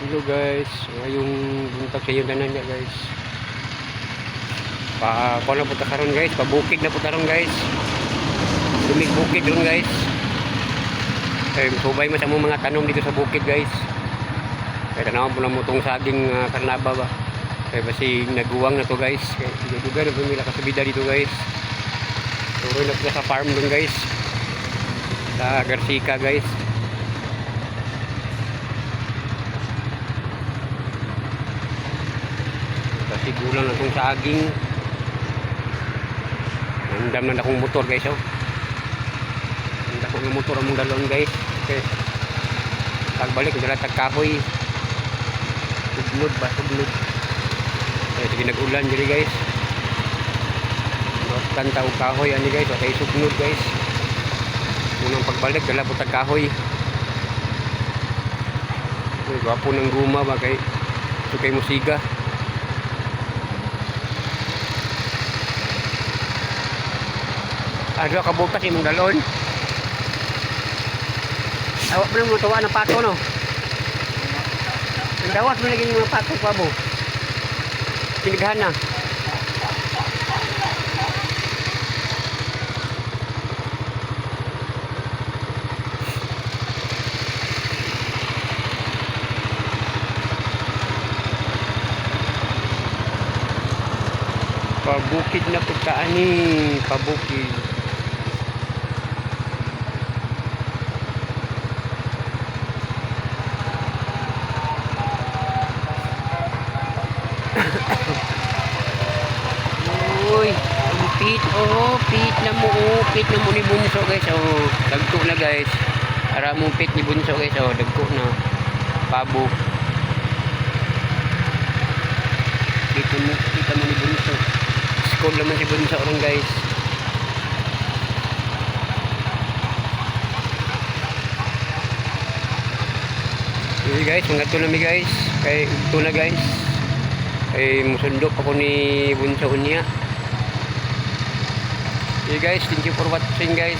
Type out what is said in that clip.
Hello guys, ngayong buntag sa inyong tanan guys. Pa kuno po ta karon guys, pabukid na po karon guys. Lumig bukid ron guys. Eh, subay man sa among mga tanom dito sa bukid guys. Kaya tanawan po na mo tong saging karnaba ba. Kaya basig naguwang na to guys. Kaya dugay na po nila kasubida dito guys. Turoy na po sa farm dun guys. Sa Garcica guys. Kasi gulang na tong saging. Andam na akong motor guys oh. Ang dako ng motor among dalon guys. Okay. Pagbalik dala tag kahoy. Sugnod ba, sugnod. Eh, sige, nag-ulan diri guys. Rotan ta og kahoy ani guys, wa kay sugnod guys. Unang pagbalik dala po tag kahoy. Uy, gwapo ng guma ba kay sukay musiga. Ah, duha ka butas imong dalon. Awak mo nang tuwa ng pato no. Ang dawas mo lagi yung mga pato pa mo. Tinighan na. Pabukid na pagkaan ni pabukid. Uy, ang pit, oh, pit na mo, oh, pit na mo ni Bunso guys, oh, dagko na guys. Ara mo pit ni Bunso guys, oh, dagko na. Pabo. Pit na mo, pit na mo ni Bunso. School naman si Bunso ron guys. Uy guys, mga na mi guys. Kay ugto na guys. Kay musundo pa ko ni Bunso unya. Okay guys, thank you for watching guys.